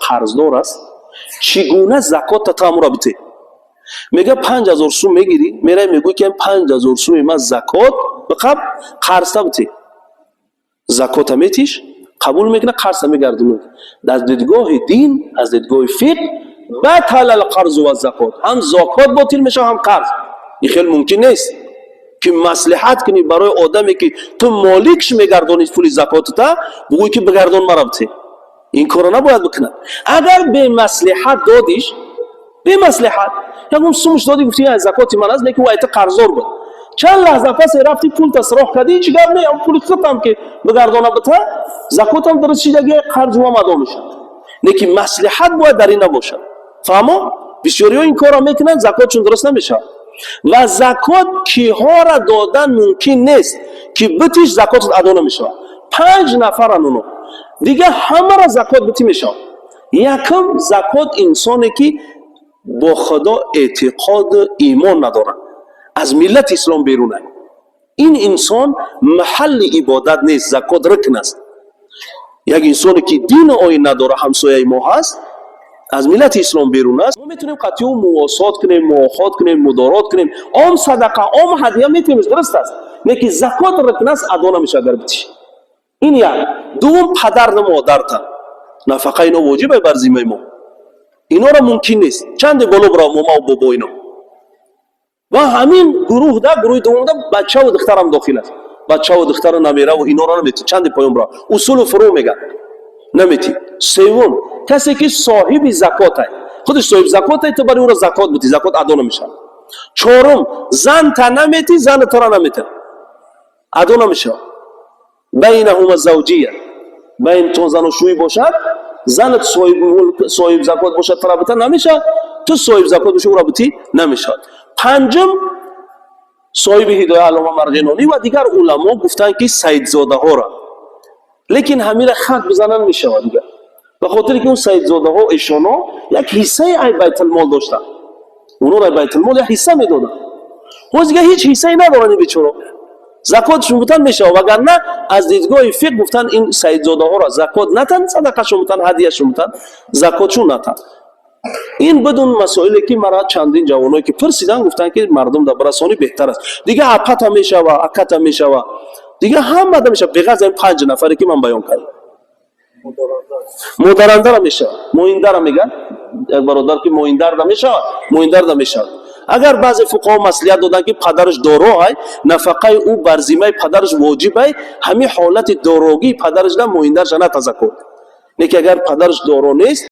Қарздор аст, чӣ гуна закота ту ҳамура бите? Мега, 5000 сум мегирӣ, мерай, мегӯй, ки 5000 суми ман закот биқаб, қарзта бите. Закота метиш, қабул мекуна, қарзта мегардонад. Аз дидгоҳи дин, аз дидгоҳи фиқҳ, بطل القرض والزكاة. Ҳам закот ботил мешавад, ҳам қарз. Ин хел мумкин нест, ки маслиҳат кунӣ барои одаме, ки ту моликш мегардонӣ пули закотата, бугӯй, ки бигардон, мара бите. Ин корро набояд бикунад. Агар бемаслиҳат додиш, бемаслиҳат ягон сумш додӣ, гуфти, закоти ман аст, лекин вайта қарздор буд, чанд лаҳза пасе рафти, пулта сироҳ кардӣ, ҳеҷ гап не. Пули худам ки бигардона бита, закотам дуруст шидаги, қарзуам адо мешавад. Лекин маслиҳат бояд дар ин набошад. Фаҳмо? Бисёриҳо ин корро мекунанд, закотшон дуруст намешавад. Ва закот киҳора додан мумкин нест, ки битиш, закотат адо намешавад? Панҷ нафаран уно, дигар ҳамаро закот битӣ мешавад. Якум, закот инсоне, ки бо Худо эътиқоду имон надорад, аз миллати ислом берунад. Ин инсон маҳалли ибодат нест, закот рукн аст. Як инсоне, ки дину оин надора, ҳамсояи мо ҳаст, аз миллати ислом берун аст, мо метавонем қатъи ӯ мувосот кунем, муохот кунем, мудорот кунем, ом садақа, ом ҳадия метавонем, дуруст аст, лекин закот рукн аст, адо намешавад дар битиш. Ин як. Дуввум, падарну модарта нафақа ино воҷиб бар зиммаи мо, инора мумкин нест. Чанде боло бирав, момаву бобо ино ва ҳамин гурӯҳда, гурӯҳи дуввумда бачаву духтарам дохил аст. Бачаву духтару намераву инора наметӣ. Чанде поён бирав, усулу фурӯ мегӯяд, наметӣ. Севум, касе, ки соҳиби закотай, худаш соҳиби закотай, ту барои ӯро закот бутӣ, закот адо намешавад. Чорум, занта наметӣ, зани тура намета, адо намешавад. بينهما زوجية, байнтон заношӯӣ бошад, занат соҳиб закот бошад, тура бита, намешавад. Ту соҳиб закот бошӣ, ӯра битӣ, намешавад. Панҷум, соҳиби Ҳидоя Аллома Марғинонӣ ва дигар уламо гуфтанд, ки саидзодаҳоро, лекин ҳамира хат бизанан мешавад дигар, ба хотире ки он саидзодаҳо, эшоно як ҳиссаи ай байтулмол доштанд, онҳоро байтулмол як ҳисса медоданд. Ҳоз дигар ҳеҷ ҳиссае надоранд ин бечоро, закотшон бутан мешавад. Вагарна аз дидгоҳи фиқҳ гуфтанд, ин саидзодаҳоро закот натан, садақашон бутан, ҳадияшон бутан, закотшон натан. Ин бидун масоиле, ки мара чандин ҷавоное, ки пурсиданд, гуфтанд, ки мардум дар расонӣ беҳтар аст. Дигар апата мешава, аката мешава, дигар ҳамада мешава, беғарз ин панҷ нафаре, ки ман баён кардам. Модарандара мешавад, моиндара мегӯяд як бародар, ки моиндарда мешавад, моиндарда мешавад. Агар баъзе фуқаҳо маслиҳат доданд, ки падараш дороай, нафақаи ӯ бар зиммаи падараш воҷибай, ҳамин ҳолати дорогии падараш да моиндарша ната закот. Лекин агар падараш доро нест.